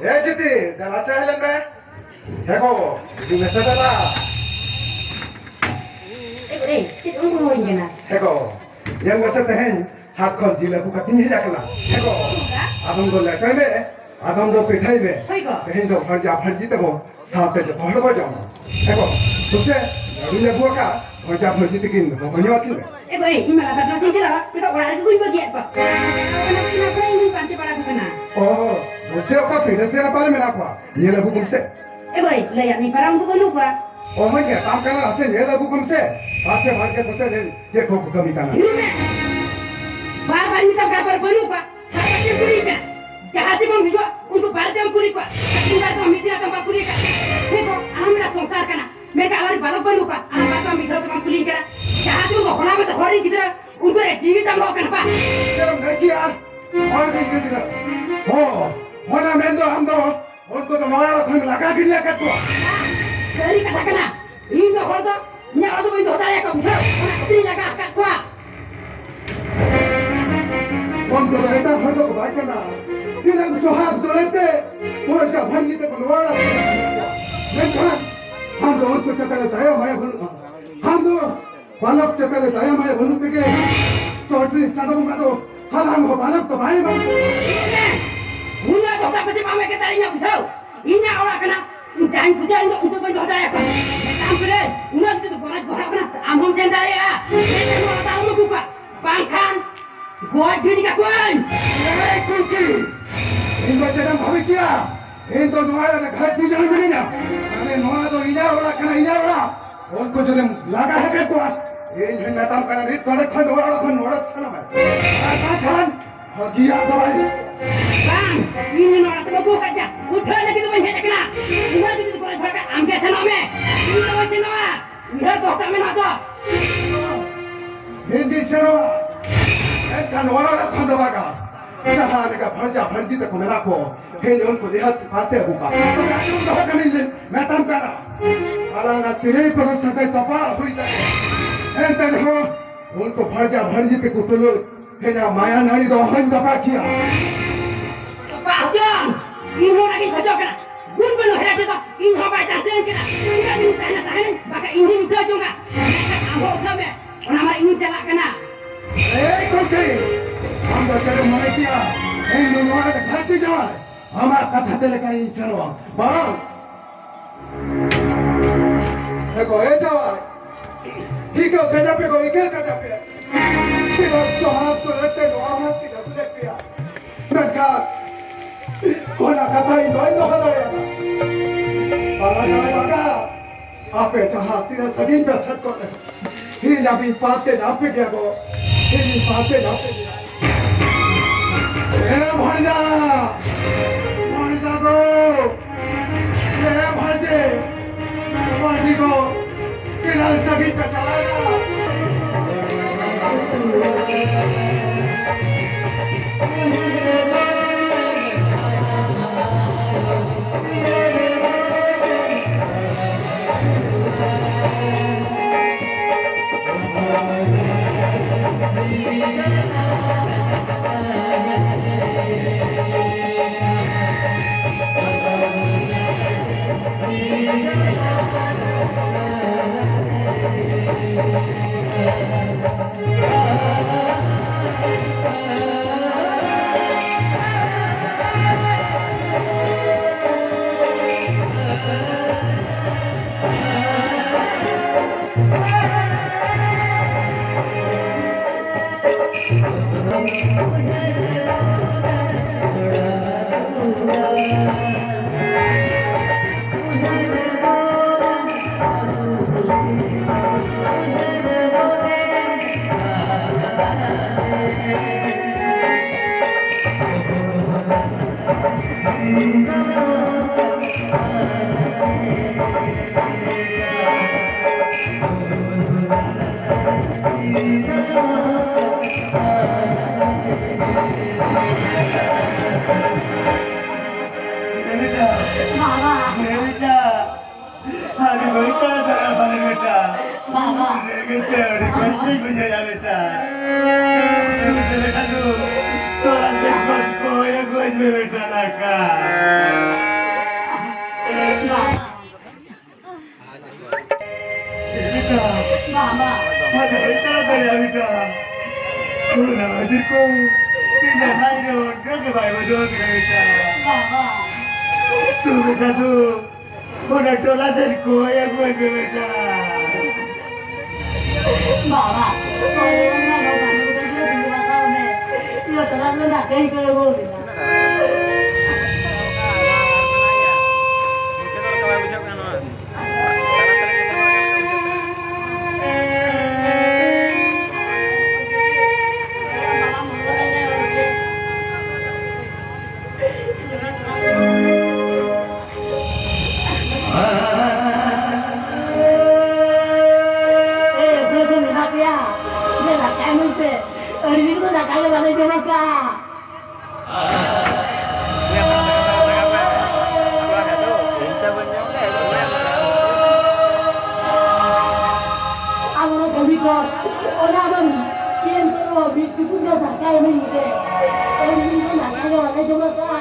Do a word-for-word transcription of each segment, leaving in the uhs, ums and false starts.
ᱮ ᱡᱤᱛᱤ, ᱫᱮᱞᱟ ᱥᱮ ᱦᱮᱡ ᱞᱮᱱ ᱢᱮ᱾ ᱦᱮ ᱜᱚ, ᱦᱤᱡᱩᱜ ᱢᱮᱥᱮ ᱫᱮᱞᱟ᱾ ᱮ ᱜᱚ, ᱮ, ᱪᱮᱫ ᱩᱱᱠᱩ ᱦᱚᱦᱚᱧ ᱠᱟᱱᱟ? ᱦᱮ ᱜᱚ, ᱧᱮᱞ ᱢᱮᱥᱮ ᱛᱮᱦᱮᱧ ᱦᱟᱴ ᱠᱷᱚᱱ ᱡᱤᱞ ᱟᱹᱜᱩ ᱠᱟᱛᱮᱧ ᱦᱮᱡ ᱟᱠᱟᱱᱟ᱾ ᱦᱮ ᱜᱚ, ᱪᱮᱫ ᱞᱮᱠᱟ? ᱟᱫᱚᱢ ᱫᱚ ᱞᱮᱴᱚᱭ ᱢᱮ, ᱟᱫᱚᱢ ᱫᱚ ᱯᱤᱴᱷᱟᱹᱭ ᱢᱮ᱾ ᱦᱳᱭ ᱜᱚ᱾ ᱛᱮᱦᱮᱧ ᱫᱚ ᱵᱷᱟᱹᱡᱟ ᱵᱷᱟᱹᱡᱤ ᱛᱮᱵᱚ ᱥᱟᱶᱛᱮ ᱡᱚᱛᱚ ᱦᱚᱲ ᱵᱚ ᱡᱚᱢᱟ᱾ ᱮ ᱜᱚ, ᱥᱩᱥᱮ ᱜᱟᱹᱰᱤ ᱞᱮ ᱟᱹᱜᱩ ᱟᱠᱟᱫ, ᱵᱷᱟᱹᱡᱟ ᱵᱷᱟᱹᱡᱤ ᱛᱤᱠᱤᱱ ᱫᱚ ᱵᱟᱹᱧ ᱟᱹᱠᱤᱱ ᱞᱮ᱾ ᱮ ᱜᱚ, ᱤᱧ ᱢᱟ ᱞᱟᱛᱟᱨ ᱠᱞᱟᱥ ᱤᱧ ᱪᱟᱞᱟᱣᱟ, ᱱᱤᱛᱚᱜ ᱚᱲᱟᱜ ᱨᱮᱜᱮ ᱠᱚᱧ ᱵᱟᱹᱜᱤᱭᱟᱫ ᱠᱚᱣᱟ᱾ ᱚᱱᱟ ᱛᱮᱜᱮ ᱱᱟᱯᱟᱭ ᱤᱧ ᱯᱟᱱᱛᱮ ᱵᱟᱲᱟ ᱠᱚ ᱠᱟᱱᱟ᱾ ᱚ, ᱵᱩᱡᱷᱟᱹᱣ ᱠᱚ ᱯᱤᱲᱟᱹ ᱥᱮ ᱱᱟᱯᱟᱭ ᱢᱮᱱᱟᱜ ᱠᱚᱣᱟ, ᱧᱮᱞ ᱟᱹᱜᱩ ᱠᱚᱢ ᱥᱮ᱾ ᱮ ᱜᱚ, ᱞᱟᱹᱭᱟᱫ ᱢᱤᱧ ᱯᱟᱨᱟᱢ ᱠᱚ ᱵᱟᱹᱱᱩᱜ ᱠᱚᱣᱟ᱾ ᱚ, ᱦᱳᱭ ᱜᱮ, ᱛᱟᱢ ᱠᱟᱱᱟ, ᱟᱥᱮ ᱧᱮᱞ ᱟᱹᱜᱩ ᱠᱚᱢ ᱥᱮ᱾ ᱟᱪᱪᱷᱟ, ᱵᱷᱟᱜᱮ ᱠᱚᱛᱮ ᱨᱮᱱ ᱪᱮᱫ ᱠᱚ ᱠᱚ ᱠᱟᱹᱢᱤ ᱠᱟᱱᱟ? ᱦᱤᱡᱩᱜ ᱢᱮ᱾ ᱵᱟᱨ ᱵᱟᱨ ᱢᱮᱛᱟᱢ ᱠᱟᱱᱟ, ᱵᱟᱹᱱᱩᱜ ᱠᱚᱣᱟ᱾ ᱵᱟᱨ ᱵᱟᱨ ᱪᱮᱫ ᱮᱢ ᱠᱩᱞᱤᱧ ᱠᱟᱱᱟ? ᱡᱟᱦᱟᱸ ᱥᱮᱫ ᱵᱚᱱ ᱦᱤᱡᱩᱜᱼᱟ, ᱩᱱᱠᱩ ᱵᱟᱨ ᱪᱮᱫ ᱮᱢ ᱠᱩᱞᱤ ᱠᱚᱣᱟ? ᱤᱧ ᱵᱟᱨ ᱫᱚ ᱢᱤᱫ ᱫᱤᱱ ᱟᱛᱚᱢ ᱵᱟᱢ ᱠᱩᱞᱤ ᱠᱟᱜ᱾ ᱦᱮᱸ ᱛᱚ, ᱟᱞᱟᱝ ᱢᱮᱱᱟᱜ ᱥᱚᱝᱥᱟᱨ ᱠᱟᱱᱟ᱾ ᱢᱮᱱᱠᱷᱟᱱ ᱟᱞᱟᱝ ᱵᱟᱞᱚᱠ ᱵᱟᱹᱱᱩᱜ ᱠᱚᱣᱟ᱾ ᱟᱞᱟᱝ ᱵᱟᱨ ᱫᱚ ᱢᱤᱫ ᱫᱷᱟᱣ ᱫᱚ ᱵᱟᱢ ᱠᱩᱞᱤᱧ ᱠᱟᱱᱟ᱾ ᱡᱟᱦᱟᱸ ᱥᱮᱫ ᱩᱱᱠᱩ ᱦᱚᱲ ᱟᱢ ᱦᱚᱲ ᱨᱮᱱ ᱜᱤᱫᱽᱨᱟᱹ, ᱩᱱᱠᱩ ᱨᱮ ᱡᱤᱣᱤ ᱛᱟᱢ ᱞᱚᱜ ᱠᱟᱱᱟ, ᱵᱟᱝ? ᱪᱮᱫ ᱮᱢ ᱞᱟᱹᱭ ᱠᱮᱜᱼᱟ? ᱦᱚᱲ ᱨᱮᱱ ᱜᱤᱫᱽᱨᱟᱹ? ᱦᱚᱸ, ᱚᱱᱟ ᱢᱮᱱᱫᱚ ᱟᱢ ᱫᱚ ᱩᱱᱠᱩ ᱫᱚ ᱱᱚᱣᱟ ᱚᱲᱟᱜ ᱠᱷᱚᱱ ᱞᱟᱜᱟ ᱜᱤᱰᱤ ᱟᱠᱟᱫ ᱠᱚᱣᱟ᱾ ᱥᱟᱹᱨᱤ ᱠᱟᱛᱷᱟ ᱠᱟᱱᱟ᱾ ᱤᱧ ᱫᱚ ᱦᱚᱲ ᱫᱚ ᱤᱧᱟᱹᱜ ᱚᱲᱟᱜ ᱫᱚ ᱵᱟᱹᱧ ᱫᱚᱦᱚ ᱫᱟᱲᱮᱭᱟᱠᱚᱣᱟ, ᱵᱩᱡᱷᱟᱹᱣ? ᱚᱱᱟ ᱠᱷᱟᱹᱛᱤᱨ ᱤᱧ ᱞᱟᱜᱟ ᱟᱠᱟᱫ ᱠᱚᱣᱟ᱾ ᱩᱱᱠᱩ ᱫᱚ ᱮᱴᱟᱜ ᱦᱚᱲ ᱫᱚᱠᱚ ᱵᱟᱭ ᱠᱟᱱᱟ᱾ ᱛᱤᱱᱟᱹᱜ ᱥᱚᱦᱟᱜ ᱫᱚᱞᱮ ᱛᱮ ᱱᱚᱣᱟ ᱡᱟᱵᱷᱟᱱ ᱜᱤᱫᱽᱨᱟᱹ ᱠᱚ ᱱᱚᱣᱟ ᱚᱲᱟᱜ ᱠᱷᱚᱱ ᱞᱟᱜᱟ ᱟᱠᱟᱫ ᱠᱚᱣᱟ᱾ ᱢᱮᱱᱠᱷᱟᱱ ᱟᱢ ᱫᱚ ᱩᱱᱠᱩ ᱪᱮᱛᱟᱱ ᱨᱮ ᱫᱟᱭᱟ ᱢᱟᱭᱟ ᱵᱟᱹᱱᱩᱜᱼᱟ᱾ ᱟᱢ ᱫᱚ ᱵᱟᱞᱚᱠ ᱪᱮᱛᱟᱱ ᱨᱮ ᱫᱟᱭᱟ ᱢᱟᱭᱟ ᱵᱟᱹᱱᱩᱜ ᱛᱮᱜᱮ ᱪᱚᱴ ᱨᱤᱱᱤᱡ ᱪᱟᱸᱫᱚ ᱵᱚᱸᱜᱟ ᱫᱚ ᱦᱟᱞᱟᱝ ᱦᱚᱸ ᱵᱟᱞᱚᱠ ᱫᱚ ᱵᱟᱭ ᱮᱢᱟ᱾ ᱩᱱᱟᱹᱜ ᱫᱚ ᱛᱟᱯᱮ ᱪᱮᱫ ᱵᱟᱢ ᱮᱜᱮᱨ ᱫᱟᱲᱮᱭᱟᱹᱧᱟ, ᱵᱩᱡᱷᱟᱹᱣ? ᱤᱧᱟᱹᱜ ᱚᱲᱟᱜ ᱠᱟᱱᱟ, ᱤᱧ ᱡᱟᱦᱟᱸᱧ ᱵᱩᱡᱷᱟᱹᱣᱟ ᱤᱧ ᱫᱚ ᱩᱱᱠᱩ ᱵᱟᱹᱧ ᱫᱚᱦᱚ ᱫᱟᱲᱮᱭᱟᱠᱚᱣᱟ᱾ ᱢᱮᱛᱟᱢ ᱠᱟᱹᱱᱟᱹᱧ, ᱩᱱᱟᱹᱜ ᱡᱩᱫᱤ ᱜᱚᱨᱚᱡᱽ ᱜᱚᱨᱟᱜ ᱠᱟᱱᱟ, ᱟᱢ ᱦᱚᱸᱢ ᱥᱮᱱ ᱫᱟᱲᱮᱭᱟᱜᱼᱟ᱾ ᱢᱮᱱᱠᱷᱟᱱ ᱱᱚᱣᱟ ᱫᱚ ᱟᱞᱚᱢ ᱟᱹᱜᱩ ᱠᱚᱣᱟ, ᱵᱟᱝᱠᱷᱟᱱ ᱜᱚᱡ ᱜᱤᱰᱤ ᱠᱟᱠᱚᱣᱟᱹᱧ᱾ ᱮᱭ ᱠᱩᱝᱠᱤ, ᱤᱧ ᱫᱚ ᱪᱮᱫ ᱮᱢ ᱵᱷᱟᱵᱤ ᱠᱮᱭᱟ? ᱤᱧ ᱫᱚ ᱱᱚᱣᱟ ᱨᱮ ᱜᱷᱟᱴ ᱵᱤᱡᱟᱹᱣ ᱢᱤᱱᱟᱹᱧᱟ᱾ ᱟᱨᱮ, ᱱᱚᱣᱟ ᱫᱚ ᱤᱧᱟᱹᱜ ᱚᱲᱟᱜ ᱠᱟᱱᱟ, ᱤᱧᱟᱹᱜ ᱚᱲᱟᱜ᱾ ᱩᱱᱠᱩ ᱡᱩᱫᱤᱢ ᱞᱟᱜᱟ ᱦᱚᱪᱚ ᱠᱚᱣᱟ, ᱤᱧ ᱦᱚᱧ ᱢᱮᱛᱟᱢ ᱠᱟᱱᱟ, ᱱᱤᱛ ᱱᱚᱰᱮ ᱠᱷᱚᱱ ᱱᱚᱣᱟ ᱚᱲᱟᱜ ᱠᱷᱚᱱ ᱚᱰᱚᱠ ᱥᱟᱱᱟᱢᱟ᱾ ᱟᱨ ᱵᱟᱝᱠᱷᱟᱱ ᱵᱷᱟᱹᱜᱤᱭᱟᱜ ᱫᱚ ᱵᱟᱭ ᱦᱩᱭᱩᱜᱼᱟ᱾ ᱵᱟᱝ, ᱤᱧ ᱱᱚᱣᱟ ᱛᱮ ᱵᱟᱹᱧ ᱦᱮᱡ ᱟᱠᱟᱱᱟ᱾ ᱩᱴᱷᱟᱹᱣ ᱞᱟᱹᱜᱤᱫ ᱫᱚ ᱵᱟᱹᱧ ᱦᱮᱡ ᱟᱠᱟᱱᱟ᱾ ᱤᱧ ᱡᱩᱫᱤ ᱜᱚᱲᱚ ᱡᱷᱚᱲ ᱠᱷᱟᱱ ᱟᱢ ᱜᱮ ᱥᱮᱱᱚᱜ ᱢᱮ᱾ ᱤᱧ ᱫᱚ ᱵᱟᱹᱧ ᱥᱮᱱᱚᱜᱼᱟ᱾ ᱩᱭᱦᱟᱹᱨ ᱫᱚᱦᱚ ᱠᱟᱜ ᱢᱮ ᱱᱚᱣᱟ ᱫᱚ᱾ ᱤᱧ ᱫᱩᱧ ᱥᱮᱱᱚᱜᱼᱟ᱾ ᱢᱮᱱᱠᱷᱟᱱ ᱱᱚᱣᱟ ᱚᱲᱟᱜ ᱠᱷᱚᱱ ᱫᱚ ᱵᱟᱝᱟ᱾ ᱡᱟᱦᱟᱸ ᱞᱮᱠᱟ ᱵᱷᱟᱹᱱᱡᱟ ᱵᱷᱟᱹᱱᱡᱤ ᱛᱟᱠᱚ ᱢᱮᱱᱟᱜ ᱠᱚ, ᱛᱮᱦᱮᱧ ᱩᱱᱠᱩ ᱱᱤᱦᱟᱹᱛ ᱯᱟᱱᱛᱮ ᱟᱹᱜᱩ ᱠᱚᱣᱟ᱾ ᱛᱚᱵᱮ ᱟᱸᱡᱚᱢ ᱫᱚᱦᱚ ᱠᱟᱜ ᱢᱮᱧ ᱢᱮᱛᱟᱢ ᱠᱟᱱᱟ᱾ ᱟᱞᱟᱝᱟᱜ ᱛᱤᱨᱤ ᱯᱩᱨᱩᱥ ᱥᱟᱹᱜᱟᱹᱭ ᱛᱚᱯᱟᱜ ᱦᱩᱭ ᱫᱟᱲᱮᱭᱟᱜᱼᱟ᱾ ᱮᱱᱛᱮ ᱨᱮᱦᱚᱸ ᱩᱱᱠᱩ ᱵᱷᱟᱹᱱᱡᱟ ᱵᱷᱟᱹᱱᱡᱤ ᱛᱮᱠᱚ ᱛᱩᱞᱩᱡ ᱤᱧᱟᱹᱜ ᱢᱟᱭᱟ ᱱᱟᱹᱲᱤ ᱫᱚ ᱚᱦᱚᱧ ᱛᱚᱯᱟᱜ ᱠᱮᱭᱟ᱾ ᱛᱚᱯᱟᱜ ᱦᱚᱪᱚᱱ᱾ ᱤᱧ ᱦᱚᱸ ᱚᱱᱟᱜᱤᱧ ᱠᱷᱚᱡᱚᱜ ᱠᱟᱱᱟ᱾ ᱜᱩᱱ ᱵᱟᱹᱱᱩᱜ ᱦᱮᱲᱟ ᱛᱮᱫᱚ ᱤᱧ ᱦᱚᱸ ᱵᱟᱭ ᱪᱟᱱᱥ ᱟᱹᱧ ᱠᱟᱱᱟ᱾ ᱛᱤᱱᱟᱹᱜ ᱫᱤᱱ ᱛᱟᱦᱮᱱᱟ ᱛᱟᱦᱮᱱᱟᱹᱧ, ᱵᱟᱠᱷᱟᱡ ᱤᱧ ᱦᱚᱸᱧ ᱩᱴᱷᱟᱹᱣ ᱡᱚᱝᱟ᱾ ᱢᱮᱱᱠᱷᱟᱱ ᱟᱢ ᱦᱚᱸ ᱩᱴᱷᱟᱹᱣ ᱢᱮ, ᱚᱱᱟ ᱢᱟ ᱤᱧᱤᱧ ᱪᱟᱞᱟᱜ ᱠᱟᱱᱟ᱾ ᱮᱭ ᱠᱚᱞᱠᱤ, ᱟᱢ ᱫᱚ ᱪᱮᱫ ᱮᱢ ᱢᱚᱱᱮ ᱠᱮᱭᱟ? ᱤᱧ ᱫᱚ ᱱᱚᱣᱟ ᱨᱮ ᱜᱷᱟᱹᱴᱤ ᱡᱟᱶᱟᱭ, ᱟᱢᱟᱜ ᱠᱟᱛᱷᱟ ᱛᱮ ᱞᱮᱠᱟ ᱤᱧ ᱪᱟᱞᱟᱣᱟ᱾ ᱵᱟᱝ! ᱮ ᱜᱚ, ᱮ ᱡᱟᱶᱟᱭ, ᱴᱷᱤᱠᱟᱹ ᱠᱟᱡᱟᱯᱮ ᱜᱚ, ᱤᱠᱟᱹ ᱠᱟᱡᱟᱯᱮ᱾ ᱪᱮᱫᱟᱜ ᱥᱚᱦᱟᱜ ᱥᱩᱨ ᱨᱮ ᱱᱚᱣᱟ ᱦᱚᱸ ᱪᱮᱫᱟᱜ ᱞᱮ ᱯᱮᱭᱟ? ᱢᱮᱱᱠᱷᱟᱱ ᱚᱱᱟ ᱠᱟᱛᱷᱟ ᱤᱧ ᱵᱟᱹᱧ ᱫᱚᱦᱚ ᱫᱟᱲᱮᱭᱟᱫᱟ᱾ ᱵᱟᱞᱟ ᱡᱟᱶᱟᱭ ᱵᱟᱜᱟ, ᱟᱯᱮ ᱡᱟᱦᱟᱸ ᱛᱤᱱᱟᱹᱜ ᱥᱟᱺᱜᱤᱧ ᱯᱮ ᱥᱮᱱ ᱠᱚᱜ ᱨᱮᱦᱚᱸ, ᱤᱧ ᱟᱹᱵᱤᱱ ᱯᱟᱥᱮ ᱱᱟᱯᱮ ᱜᱮᱭᱟ ᱜᱚ, ᱤᱧ ᱯᱟᱥᱮ ᱱᱟᱯᱮ ᱜᱮᱭᱟ᱾ ᱮ ᱵᱷᱟᱹᱭᱟ, ᱵᱷᱟᱹᱭᱟ ᱜᱚ, ᱮ ᱵᱷᱟᱹᱭ, ᱵᱷᱟᱹᱭ ᱜᱚ, ᱛᱤᱱᱟᱹᱜ ᱥᱟᱺᱜᱤᱧ ᱯᱮ ᱪᱟᱞᱟᱣᱮᱱᱟ? ᱵᱟᱵᱟ᱾ ᱟᱹᱰᱤ ᱵᱟᱹᱲᱤᱡ ᱠᱟᱱᱟ ᱫᱟᱫᱟ, ᱵᱟᱞᱮ ᱵᱮᱴᱟ᱾ ᱵᱟᱵᱟ᱾ ᱵᱮᱴᱟ, ᱟᱹᱰᱤ ᱠᱚᱥᱴᱚᱧ ᱵᱩᱡᱷᱟᱹᱣᱮᱫᱼᱟ ᱵᱮᱴᱟ᱾ ᱵᱮᱴᱟ ᱫᱚ, ᱛᱚᱲᱟ ᱪᱮᱫ ᱠᱚ ᱠᱚᱭᱮ ᱜᱚᱡ ᱢᱮ ᱵᱮᱴᱟ ᱞᱟᱠᱟ᱾ ᱤᱧ ᱫᱚ ᱱᱟᱭ ᱨᱮ ᱚᱱᱠᱟ ᱜᱮ ᱵᱟᱭ ᱵᱩᱡᱷᱟᱹᱣ ᱠᱟᱱᱟ ᱵᱮᱴᱟ᱾ ᱵᱟᱵᱟ᱾ ᱛᱩ ᱵᱮᱴᱟ ᱛᱩ, ᱚᱱᱟ ᱴᱚᱞᱟ ᱥᱮᱫ ᱠᱚᱭ ᱟᱹᱜᱩᱭ ᱢᱮ ᱵᱮᱴᱟ᱾ ᱵᱟᱵᱟ, ᱚᱱᱟ ᱴᱚᱞᱟ ᱥᱮᱫ ᱫᱟᱠᱟᱭ ᱠᱚᱭ ᱟᱹᱜᱩ ᱢᱮ᱾ ᱮ, ᱚᱠᱚᱭ ᱠᱚ ᱢᱮᱱᱟᱜ ᱯᱮᱭᱟ? ᱫᱮᱞᱟ, ᱫᱟᱠᱟᱭ ᱢᱮᱱᱛᱮ᱾ ᱟᱹᱰᱤ ᱫᱤᱱ ᱠᱷᱚᱱ ᱫᱟᱠᱟ ᱜᱮ ᱵᱟᱞᱮ ᱡᱚᱢ ᱟᱠᱟᱫᱼᱟ᱾ ᱟᱢ ᱚᱱᱟ ᱠᱟᱹᱢᱤ ᱠᱚ, ᱚᱱᱟ ᱫᱚ ᱪᱮᱫ ᱮᱢ ᱠᱚᱨᱟᱣᱟ? ᱢᱤᱫ ᱪᱩᱯᱩᱫ ᱜᱟᱱ ᱫᱟᱠᱟ ᱮᱢᱟᱹᱧ ᱢᱮ᱾ ᱮᱢ ᱫᱤᱱ ᱠᱷᱚᱱ ᱫᱟᱠᱟ ᱜᱮ ᱵᱟᱞᱮ ᱡᱚᱢ ᱟᱠᱟᱫᱼᱟ᱾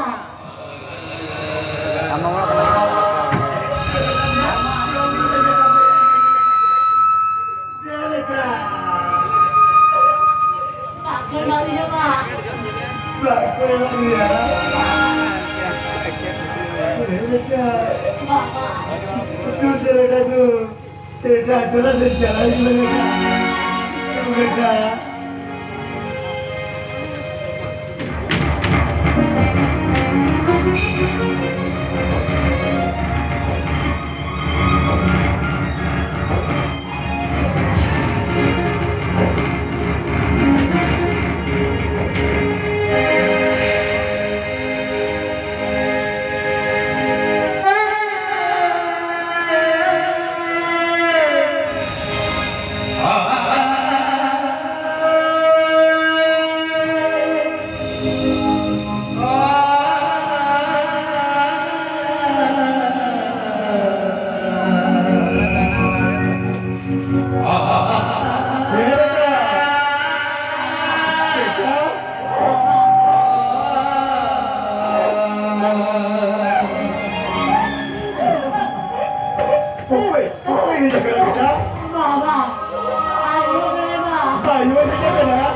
ᱚᱠᱚᱭ, ᱚᱠᱚᱭ ᱦᱮᱡ ᱟᱠᱟᱱᱟ ᱵᱮᱴᱟ? ᱵᱟᱵᱟ, ᱟᱭᱳ ᱢᱮᱱᱟ᱾ ᱟᱭᱳ ᱦᱮᱡ ᱟᱠᱟᱱᱟ?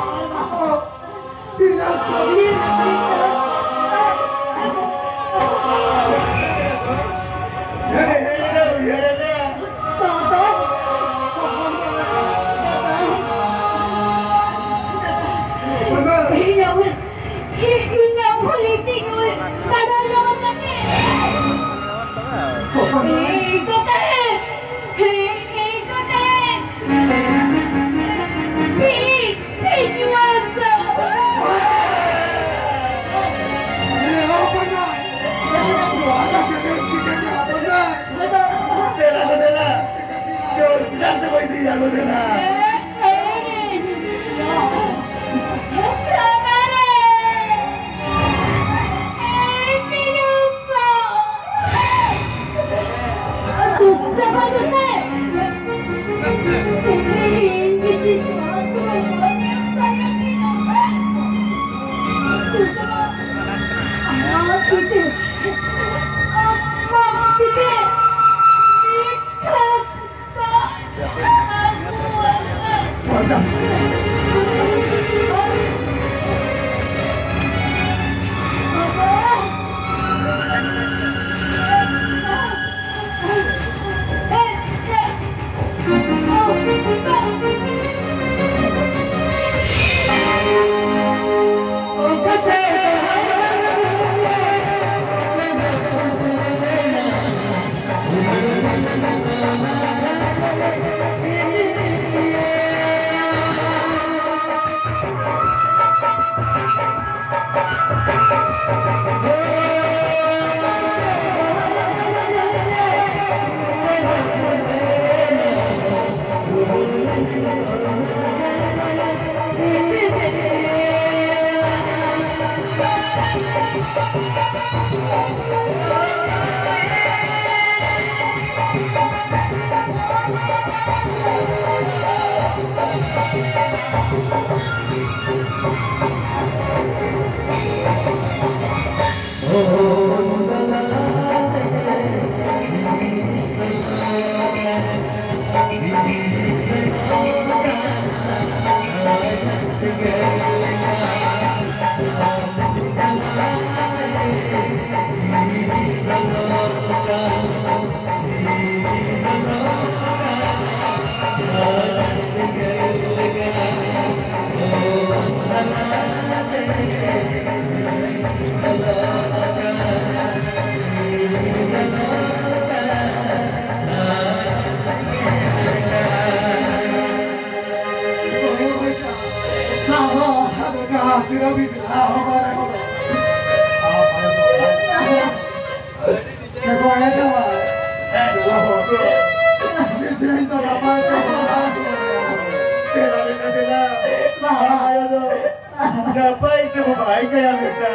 ᱱᱟᱯᱟᱭ ᱛᱮᱵᱚ ᱵᱟᱭ ᱠᱟᱭᱟ ᱢᱮᱛᱟ᱾